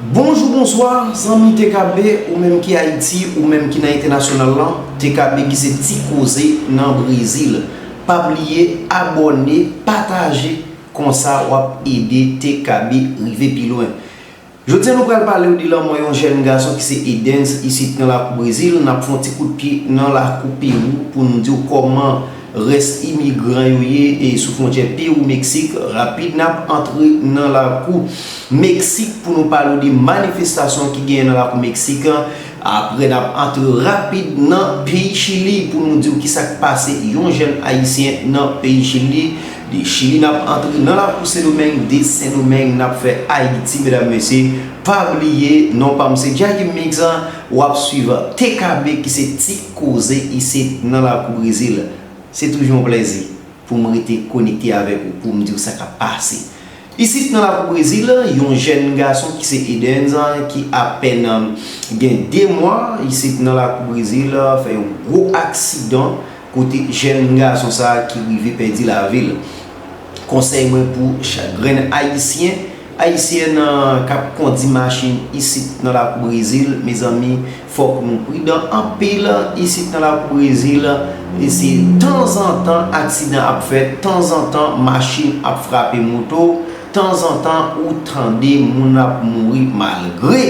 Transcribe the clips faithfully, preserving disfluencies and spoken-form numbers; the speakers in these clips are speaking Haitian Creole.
Bonjou, bonswa, zanmi T K B, ou menm ki Ayiti, ou menm ki nan entènasyonal lan, T K B ki se Ti Koze nan Brezil. Pa bliye abòne, pataje, konsa w ap ede T K B rive pi lwen. Jodi a nou pral pale w de lanmò yon jèn gason ki se Edens isit nan lakou Brezil. N ap fè yon ti kout pye nan lakou Pewou pou n di w kòman rès imigran yo ye e sou fwontyè Pewou Meksik. Rapid n ap antre nan lakou Meksik pou nou pale w de manifestasyon ki genyen nan lakou Meksik. Apre n ap antre rapid nan peyi Chili pou nou di w kisa k pase yon jèn ayisyen nan peyi Chili. De Chili n ap antre nan lakou Sendomeng, de Sendomeng n ap fè Ayiti, medam mesye. Pa bliye non pa m se Jackie Mix, w ap swiv T K B ki se Ti Koze isit nan lakou Brezil. Se toujou yon plèzi pou m rete konekte avèk ou pou m di w sa k ap pase. Isit nan lakou Brezil, yon jèn gason ki se Edens ki apèn gen de mwa isit nan lakou Brezil fè yon gwo aksidan kote jèn gason sa ki rive pèdi lavi l. Konsèy mwen pou chak grenn ayisyen, ayisyèn k ap kondi machin isit nan lakou Brezil, mezanmi, fòk nou pridan anpil isit nan lakou Brezil. E se tanzantan aksidan ap fèt, tanzantan machin ap frape moto, tanzantan ou tande moun ap mouri malgre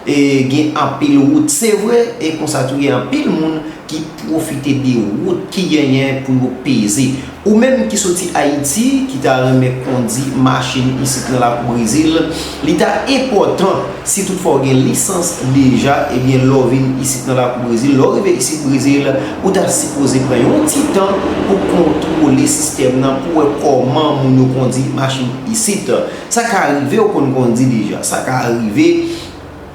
e gen anpil wout, se vre, e konsa tou gen anpil moun ki pwofite de wout ki genyen pou yo peze. Ou menm ki soti Ayiti, ki ta renmen kondi machin isit nan lakou Brezil, li ta enpòtan, si toutfwa w gen lisans deja, ebyen lè w vin isit nan lakou Brezil, lè w rive isit Brezil, ou ta sipoze pran yon ti tan pou kontwole sistèm nan, pou wè kòman moun yo kondi machin isit. Sa ka rive w konn kondi deja, sa ka rive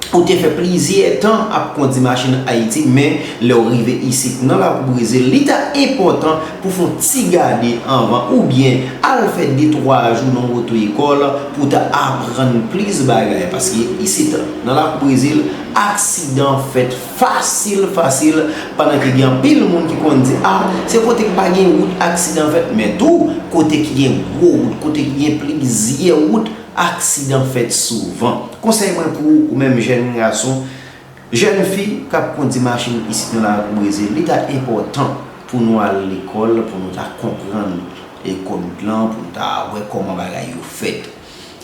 ou te fè plizyè tan ap kondi machin Ayiti, men lè w rive isit nan lakou Brezil, li ta enpòtan pou fè yon ti gade anvan, oubyen al fè de twa jou nan oto ekòl pou w ta aprann plis bagay, paske isit nan lakou Brezil, aksidan fèt fasil, fasil, pandan ke gen anpil moun ki konn di, a, se kote ki pa gen wout aksidan fèt, men tou, kote ki gen gwo wout, kote ki gen plizyè wout, aksidan fèt souvan. Konsèy mwen pou ou, ou menm jèn gason, jèn fi k ap kondi machin isit nan lakou Brezil, li ta enpòtan pou nou al lekòl, pou nou ta konprann e kòd la, pou nou ta wè kòman bagay yo fèt.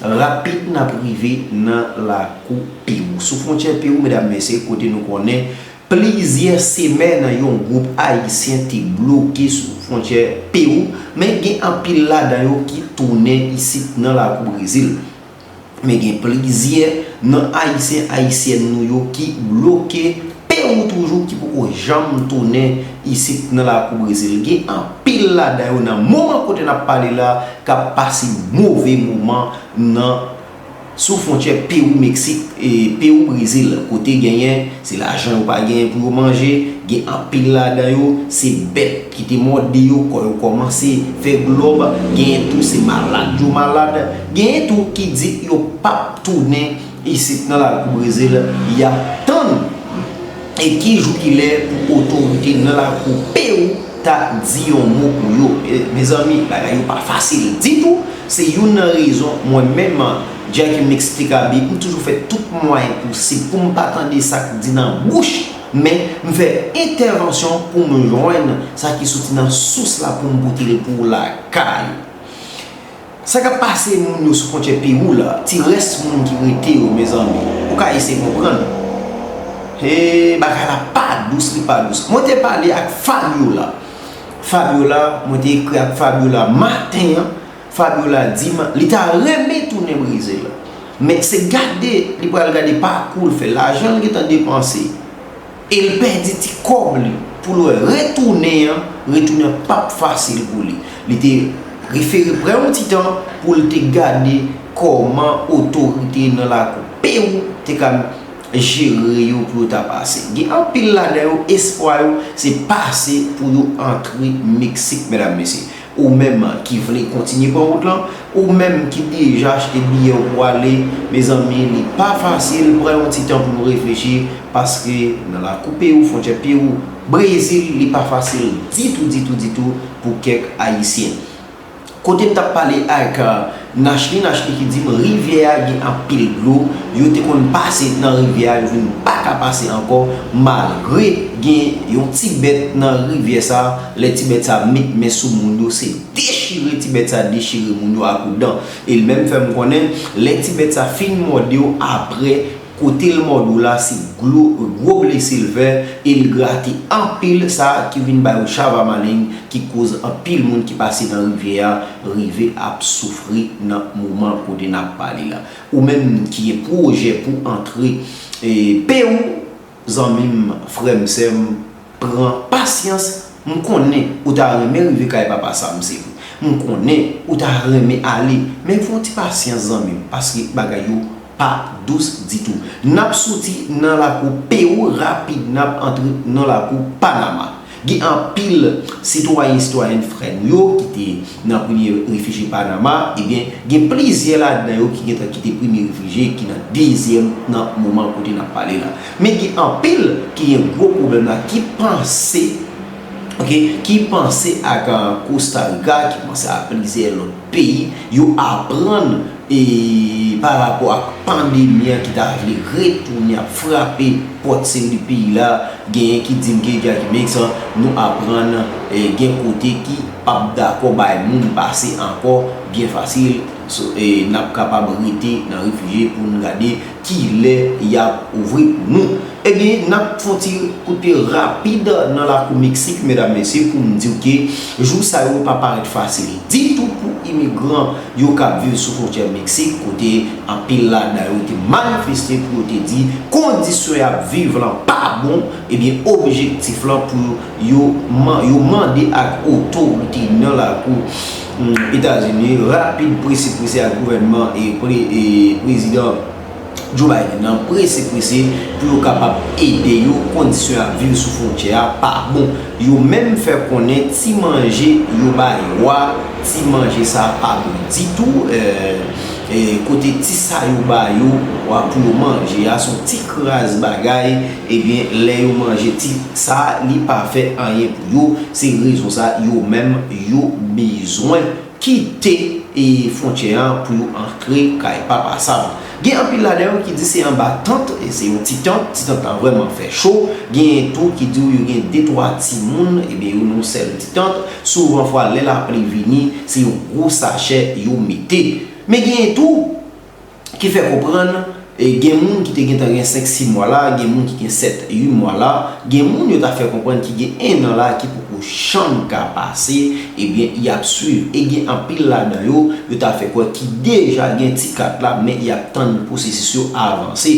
Rapid, n ap rive nan lakou Pewou. Sou fwontyè Pewou, medam, mesye, kote nou konnen plizyè semèn, yon gwoup ayisyen te bloke sou fwontyè Pewou, men gen anpil ladan yo ki tounen isit nan lakou Brezil. Men gen plizyè nan ayisyen, ayisyèn nou yo ki bloke Pewou toujou, ki poko janm tounen isit nan lakou Brezil. Gen anpil ladan yo nan moman kote n ap pale la k ap pase move moman nan sou fwontyè Pewou Meksik, e, Pewou Brezil, kote genyen, se lajan yo pa genyen pou yo manje, gen anpil ladan yo, se bèt ki te mòde yo, kò yo kòmanse fè glòb, genyen tou se malad yo malad, genyen tou ki di yo p ap tounen isit nan lakou Brezil, y ap tann e ki jou ki lè pou otorite nan lakou Pewou ta di yon mo pou yo. E, mezanmi, bagay yo pa fasil ditou. Se youn nan rezon mwen menm, Jackie Mix T K B, m toujou fè tout mwayen posib pou m pa tande sa k di nan bouch, men m fè entèvansyon pou m jwenn sa ki soti nan sous la pou m pote l pou w lakay ou. Sa k ap pase moun yo sou fwontyè Pewou la, ti rès moun ki rete yo, mezanmi, ou ka eseye konprann. He, bagay la pa dous, li pa dous. Mwen te pale ak Fabiola. Fabiola, mwen te ekri ak Fabiola maten an. Fabiola di m li ta renmen tounen Brezil. Men se gade, li pral gade pakou l fè, lajan l gentan depanse. E l pèdi ti kòb li pou l wè retounen an, retounen an p ap fasil pou li. Li te prefere pran yon ti tan pou l te gade kòman otorite nan lakou Pewou te ka jere yo pou yo ta pase. Gen anpil ladan yo, espwa yo se pase pou yo antre Meksik, medam, mesye. Ou menm ki vle kontinye pran wout lan, ou menm ki deja achte biyè w pou ale, mezanmi, li pa fasil, pran yon ti tan pou nou reflechi, paske nan lakou Pewou, fwontyè Pewou, Brezil, li pa fasil ditou, ditou, ditou pou kèk Ayisyen. Kote m t ap pale ak, euh, Nachli Nachli ki di m rivyè a gen anpil dlo, yo te konn pase nan rivyè a, yo vin pa ka pase ankò, malgre gen yon ti bèt nan rivyè sa, lè ti bèt sa met men sou moun yo, se dechire ti bèt sa dechire moun yo ak dan. E l menm fè m konnen, lè ti bèt sa fin mòde w apre, kote l mòde w la, se gwo, gwo blese l fè, e l grate anpil, sa ki vin ba yo chava maleng, ki koz anpil moun ki pase nan rivyè a rive ap soufri nan moman kote n ap pale la. Ou menm ki gen pwojè pou antre, e, Pewou, zanmi m, frè m, sè m, pran pasyans. M konnen ou ta renmen rive kay papa Sam, se vre. M konnen ou ta renmen ale, men fè yon ti pasyans, zanmi m, paske bagay yo pa dous ditou. N ap soti nan lakou Pewou rapid, n ap antre nan lakou Panama. Gen anpil sitwayen, sitwayèn frè nou yo ki te nan premye refijye Panama, ebyen, gen plizyè ladan yo ki gentan kite premye refijye, ki nan dezyèm nan moman kote n ap pale la. Men gen anpil ki gen gwo pwoblèm la, ki panse, oke, ki panse ak, ah, Costa Rica, ki panse ak plizyè lòt peyi, yo aprann, e, pa rapò ak pandemi an ki ta vle retounen ap frape pòt seri de peyi la, genyen ki di m ke Jackie Mix, nou aprann, e, gen kote ki p ap dakò bay moun pase ankò byen fasil. So, e, n ap kapab rete nan refijye pou n gade kilè y ap ouvri pou nou. Ebyen, n ap fè yon ti kout pye rapid nan lakou Meksik, medam, mesye, pou m di w ke jou sa yo pa parèt fasil ditou pou imigran yo k ap viv sou fwontyè Meksik, kote anpil ladan yo te manifeste pou yo te di kondisyon y ap viv lan pa bon, ebyen, objektif lan pou yo, man-, yo mande ak otorite nan lakou, hmm, Etazini, rapid, prese, prese ak gouvènman e pre-, e prezidan Joe Biden nan prese, prese pou yo kapab ede yo, kondisyon y ap viv sou fwontyè a pa bon. Yo menm fè konnen ti manje yo ba yo a, ti manje sa pa bon ditou, e, e, kote ti sa yo ba yo a pou yo manje a, se yon ti kras bagay, ebyen, lè yo manje ti sa, li pa fè anyen pou yo, se rezon sa, yo menm, yo bezwen kite, e, fwontyè an pou yo antre kay papa Sam. Gen anpil ladan yo ki di se anba tant, e se yon ti tant, ti tant lan vrèman fè cho. Genyen tou ki di w yo gen de twa timoun, ebyen, yo nan yon sèl ti tant. Souvan fwa, lè lapli vini, se yon gwo sachè yo mete. Men genyen tou ki fè konprann, e, gen moun ki te gentan gen senk, sis mwa la, gen moun ki gen sèt, uit mwa la, gen moun yo ta fè konprann ki gen ennan la ki poko janm ka pase, ebyen, y ap swiv. E gen anpil ladan yo, yo ta fè kwè ki deja gen ti kat la, men y ap tann pwosesis yo avanse.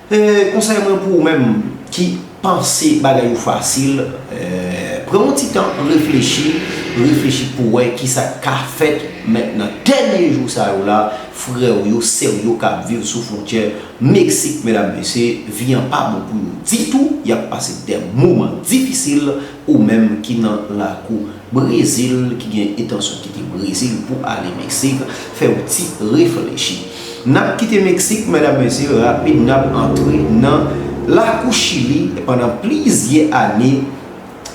E, konsèy mwen pou ou menm ki panse bagay yo fasil, e, pran yon ti tan, reflechi, reflechi pou wè kisa k ka fèt, men nan dènye jou sa yo la, frè w yo, sè w yo k ap viv sou fwontyè Meksik, medam, mesye, vi an pa bon pou yo ditou, y ap pase de moman difisil, ou menm ki nan lakou Brezil, ki gen entansyon kite Brezil pou ale Meksik, fè yon ti reflechi. N ap kite Meksik, medam, mesye, rapid, n ap antre nan lakou Chili. Pandan plizyè ane,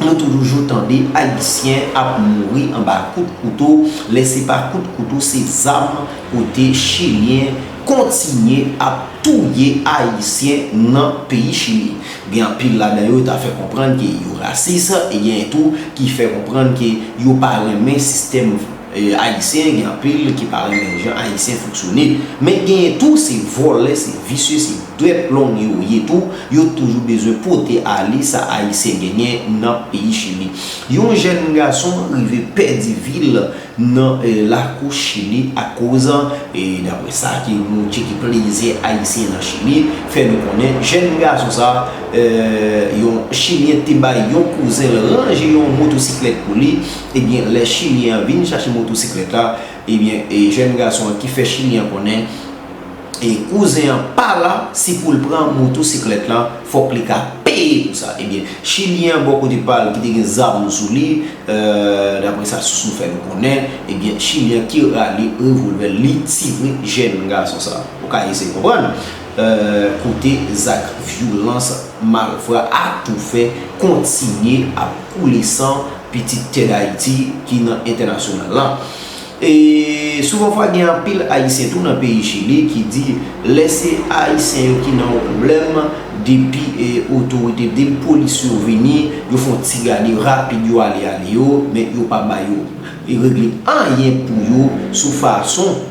nou toujou tande Ayisyen ap mouri anba kout kouto. Lè se pa kout kouto, se zam, kote Chilyen kontinye ap touye Ayisyen nan peyi Chili. Gen anpil ladan yo ta fè konprann ke yo rasis, e gen tou ki fè konprann ke yo pa renmen sistèm, e, ayisyen. Gen anpil ki pa renmen jan Ayisyen fonksyone. Men gen tou se vòlè, se visye, se dwèt long yo ye tou. Yo toujou bezwen pote ale sa Ayisyen genyen nan peyi Chili. Yon jèn gason rive pèdi vi l nan, e, lakou Chili akoz, e, daprè sa ke nou tcheke plizyè Ayisyen nan Chili fè nou konnen, jèn gason sa, e, yon Chilyen te bay yon kouzen l ranje yon motosiklèt pou li. Ebyen, lè Chilyen an vin chache motosiklèt la, ebyen, e, jèn gason an ki fè Chilyen an konnen, e, kouzen an pa la, si pou l pran motosiklèt la, fòk li ka peye pou sa. Ebyen, Chilyen an bò kote pa l ki te gen zam sou li, e, daprè sa sous nou fè nou konnen, ebyen, Chilyen an ki rale revòlvè l, li tire jèn gason sa. Ou ka eseye konprann, e, kote zak vyolans malfra atoufè kontinye ap koule san pitit tè Dayiti ki nan entènasyonal la. E souvantfwa gen anpil Ayisyen tou nan peyi Chili ki di lè se Ayisyen yo ki nan yon pwoblèm, depi e, otorite, depi polis yo vini, yo fè yon ti gade rapid, yo ale ale yo, men yo pa ba yo e regle anyen pou yo sou fason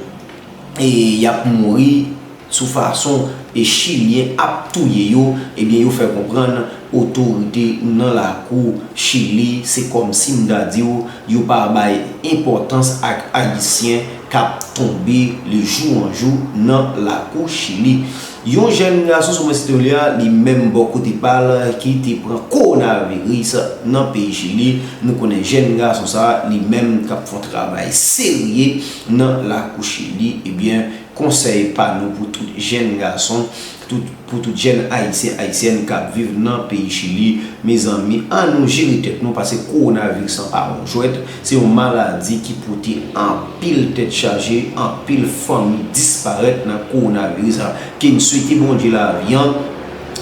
e y ap mouri, sou fason e Chilyen ap touye yo, ebyen yo fè konprann otorite nan lakou Chili, se kòmsi m ta di w, yo pa bay enpòtans ak Ayisyen k ap tonbe lejou an jou nan lakou Chili. Yon jèn gason sou mwen site li a, li menm bò kote pa l, ki te pran kowonaviris nan peyi Chili. Nou konnen jèn gason sa a, li menm k ap fè yon travay serye nan lakou Chili, ebyen, konsèy pa nou pou tout jèn gason, tout, pou tout jèn Ayisyen, Ayisyèn k ap viv nan peyi Chili, mezanmi, ann nou jere tèt nou, paske kowonaviris lan pa yon jwèt, se yon maladi ki pote anpil tèt chaje, anpil fanmi disparèt nan kowonaviris la. Ke n swete Bondye lavi an,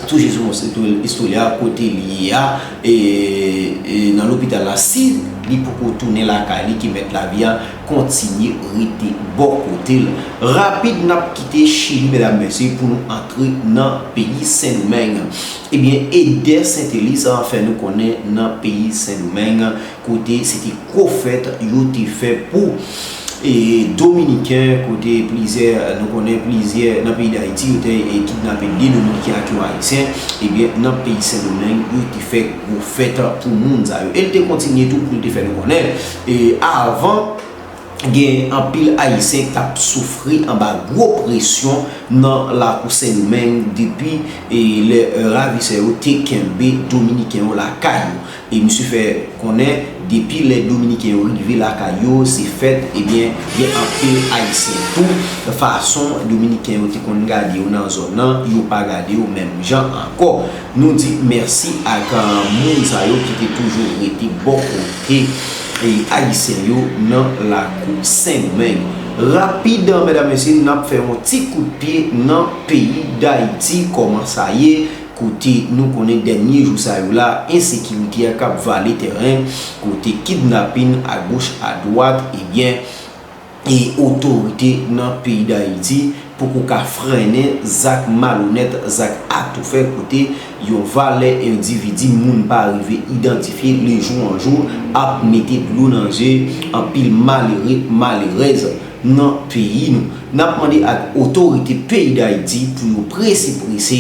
touche sou istwa li a, kote li ye a, e, e nan lopital la, si li poko tounen lakay li, ke mèt lavi a kontinye rete bò kote l. Rapid, n ap kite Chili, medam, mesye, pou nou antre nan peyi Sendomeng. Ebyen, Eder Saintelis fè nou konnen nan peyi Sendomeng, kote se te gwo fèt yo te fè pou e, Dominiken, kote plizyè, nou konnen plizyè nan peyi Dayiti, yo te e, kidnape de Dominiken ak yon Ayisyen, ebyen, nan peyi Sendomeng, yo te fè gwo fèt pou moun sa yo. E l te kontinye tou pou l te fè nou konnen, e, avan, gen anpil Ayisyen k ap soufri anba gwo presyon nan lakou Sendomeng depi e, lè ravisè yo te kenbe Dominiken yo lakay yo. E misye fè konnen, depi lè Dominiken yo rive lakay yo, se fèt, ebyen, gen anpil Ayisyen tou. Fason Dominiken yo te konn gade yo nan zòn nan, yo pa gade yo menm jan ankò. Nou di mèsi ak, ah, moun sa yo ki te toujou rete bò kote, e, Ayisyen yo nan lakou Sendomeng. Rapid, medam, mesye, n ap fè yon ti kout pye nan peyi Dayiti. Kòman sa ye? Kote nou konnen dènye jou sa yo la, ensekirite a k ap vale tèren, kote kidnapin agoch adwat, ebyen, e otorite nan peyi Dayiti poko ka frennen zak malonèt, zak atoufè, kote yon valè endividi moun pa rive idantifye lejou an jou ap mete dlo nan zye anpil malere, malerèz nan peyi nou. N ap mande ak otorite peyi Dayiti pou yo prese, prese,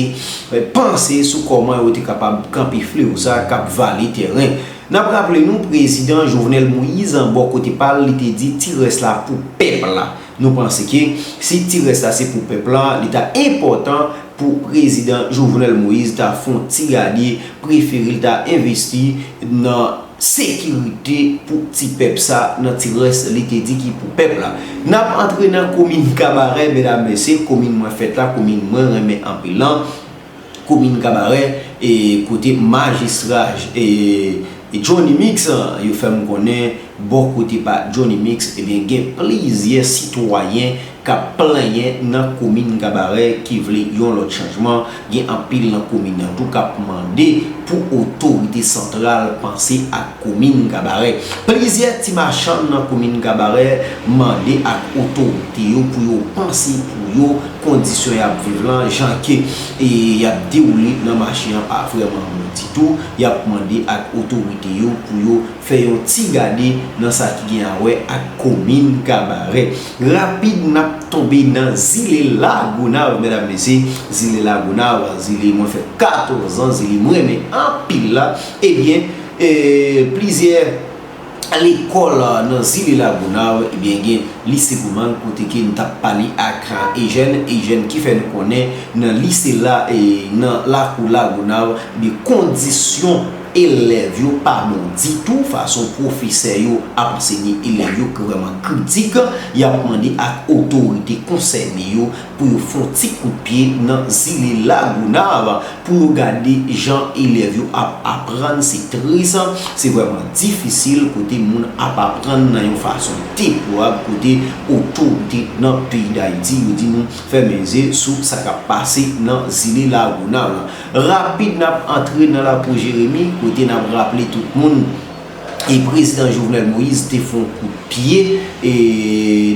eh, panse sou kòman yo te kapab kanpe flewo sa k ap vale tèren. N ap raple nou, prezidan Jovenel Moïse, bò kote pa l, li te di ti rès la pou pèp la. Nou panse ke si ti rès la se pou pèp la, li ta enpòtan pou prezidan Jovenel Moïse ta fè yon ti gade, prefere l ta envesti nan sekirite pou ti pèp sa, nan ti rès li te di ki pou pèp la. N ap antre nan komin Kabarè, medam, mesye, komin mwen fèt la, komin mwen renmen anpil lan, komin Kabarè, e kote majistra, e, e Johnny Mix, yo fè m konnen, bò kote pa Johnny Mix, ebyen, gen plizyè sitwayen k ap plenyen nan komin Kabarè ki vle yon lòt chanjman. Gen anpil nan komin nan tou k ap mande pou otorite santral panse ak komin Kabarè. Plizyè ti machann nan komin Kabarè mande ak otorite yo pou yo panse pou yo, kondisyon y ap viv lan, jan ke, e, y ap dewoule nan mache an pa vrèman bon ditou. Y ap mande ak otorite yo pou yo fè yon ti gade nan sa ki gen a wè ak komin Kabarè. Rapid, n ap tonbe nan zile Lagonav, medam, mesye. Zile Lagonav, zile mwen fè katòz an, zile mwen renmen anpil la. Ebyen, e, plizyè lekòl, a, nan zile Lagonav, ebyen, gen lise Goumang, kote ke n t ap pale ak, a, Ejèn, Ejèn ki fè nou konnen nan lise la, e, nan lakou Lagonav, ebyen, kondisyon elèv yo pa bon ditou, fason pwofesè yo ap ansenye elèv yo ki vrèman kritik. Y ap mande ak otorite konsène yo pou yo fè yon ti kout pye nan zile Lagonav, pou yo gade jan elèv yo ap aprann. Se tris, se vrèman difisil kote moun ap aprann nan yon fason deplorab, kote otorite nan peyi Dayiti yo di nou fèmen zye sou sa k ap pase nan zile Lagonav la. Rapid, n ap antre nan lakou Jeremi, kote n ap raple tout moun, e prezidan Jovenel Moïse te fè yon kout pye e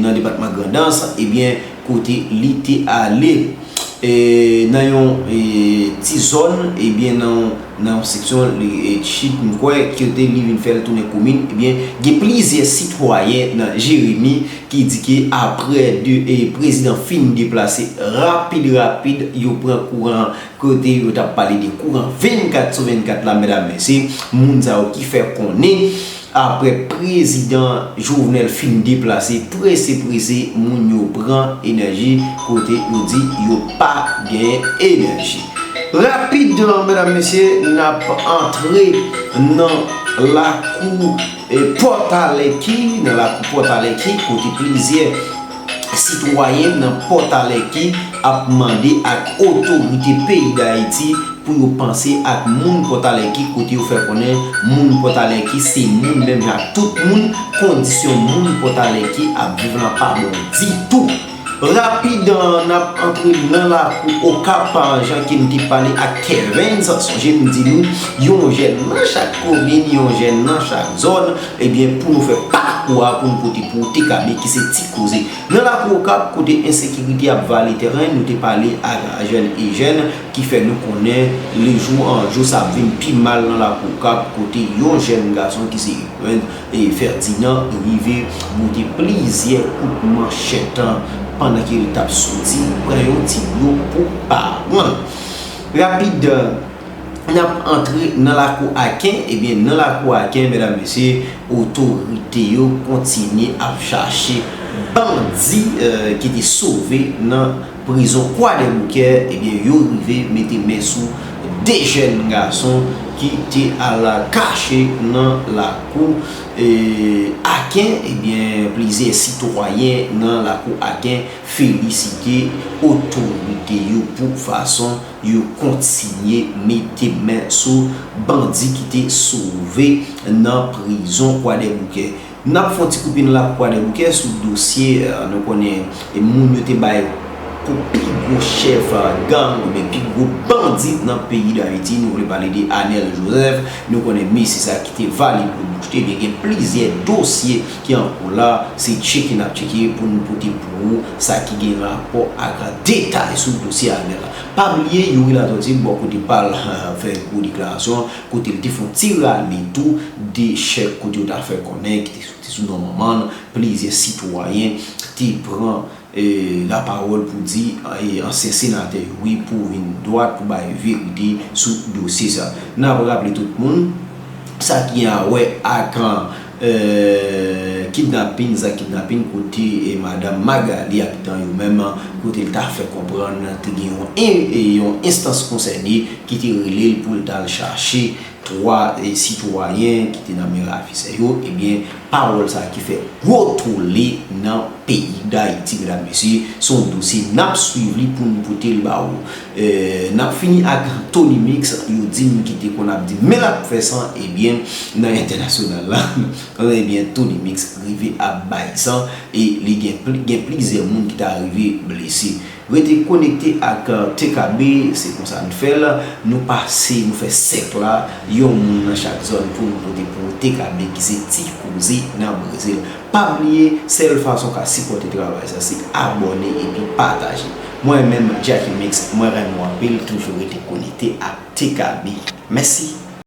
nan depatman Grandans, ebyen, kote li te ale e nan yon e ti zòn, ebyen, nan nan yon seksyon e chit, m kwè, kote li vin fè l tounen komin, ebyen, gen plizyè sitwayen nan Jeremi ki di ke aprè de e prezidan fin deplase rapid rapid, yo pran kouran, kote yo t ap pale de kouran vennkat sou vennkat la, medam mesye, moun sa yo ki fè konnen aprè prezidan Jovenel fin deplase, prese prese moun yo pran enèji, kote yo di yo pa genyen enèji. Rapid, medam mesye, n ap antre nan lakou e Pòtalèki, nan lakou Pòtalèki, kote plizyè sitwayen nan Pòtalèki ap mande ak otorite peyi Dayiti pou yo panse ak moun Pòtalèki, kote yo fè konnen moun Pòtalèki se moun menm jan ak tout moun, kondisyon moun Pòtalèki ap viv lan pa bon ditou. Rapid, n ap antre nan lakou Okap, jan ke n te pale ak Kervens, sonje m di nou, yon jèn nan chak komin, yon jèn nan chak zòn, ebyen, pou nou fè pakou a, pou nou pote pou T K B ki se Ti Koze. Nan lakou Okap, kote ensekirite ap vale tèren, nou te pale ak jèn Ejèn, ki fè nou konnen lejou an jou sa ap vin pi mal nan lakou Okap, kote yon jèn gason ki se Evens e Ferdinand rive boute plizyè kout manchèt pandan ke li t ap soti pran yon ti dlo pou paran. Rapid, n ap antre nan lakou Aken. Ebyen, nan lakou Aken, medam mesye, otorite yo kontinye ap chache bandi e ki te sove nan prizon Kwadèboukè, ebyen, yo rive mete men sou de jèn gason ki te al kache nan lakou e Aken. Ebyen, plizyè sitwayen nan lakou Aken felisite otorite yo pou fason yo kontinye mete men sou bandi ki te sove nan prizon Kwadèboukè. N ap fè yon ti koupe nan lakou Kwadèboukè sou dosye, e, nou konnen, e, moun yo te bay pou pi gwo chèf, e, gang oubyen pi gwo bandi nan peyi Dayiti, nou vle pale de Anèl Joseph, nou konnen mesye sa ki te vale pou bouch li, ebyen, gen plizyè dosye ki an kou la, se tcheke n ap tcheke pou nou pote pou ou sa ki gen rapò ak detay sou dosye Anèl la. Pa bliye, Youri Latortue, bò kote pa l, e, fè gwo deklarasyon, kote l te fè yon ti rale tou de chèk kote yo ta fè konnen ki te soti sou non manman l, plizyè sitwayen te pran e, lapawòl pou di e, ansyen senatè Youri pou vin dwat, pou bay verite sou dosye sa. N ap raple tout moun, sa ki gen a wè ak e, kidnapin, zak kidnapin kote e, madanm Magalie abitan yo menm, kote l ta fè konprann te gen yon, e, e, yon enstans konsène ki te rele l pou l t al chache twa e, sitwayen ki te nan men rafisè yo, ebyen, pawòl sa ki fè gwo tole nan peyi Dayiti, medam mesye, se yon dosye n ap swiv li pou n pote l ba ou. E, n ap fini ak Tony Mix, yo di m ki te konn ap di men l ap fè san, ebyen, nan entènasyonal la, ebyen, Tony Mix rive ap bay san e li gen pli, gen plizyè moun ki ta rive blese. Rete konekte ak T K B, se konsa n fè l, nou pase, nou fè sèk la, yon moun nan chak zòn pou nou pote pou T K B ki se Ti Koze nan Brezil. Pa bliye, sèl fason w ka sipòte travay sa, se abòne epi pataje. Mwen menm, Jacky Mix, mwen renmen w anpil, toujou rete konekte ak T K B. Mèsi.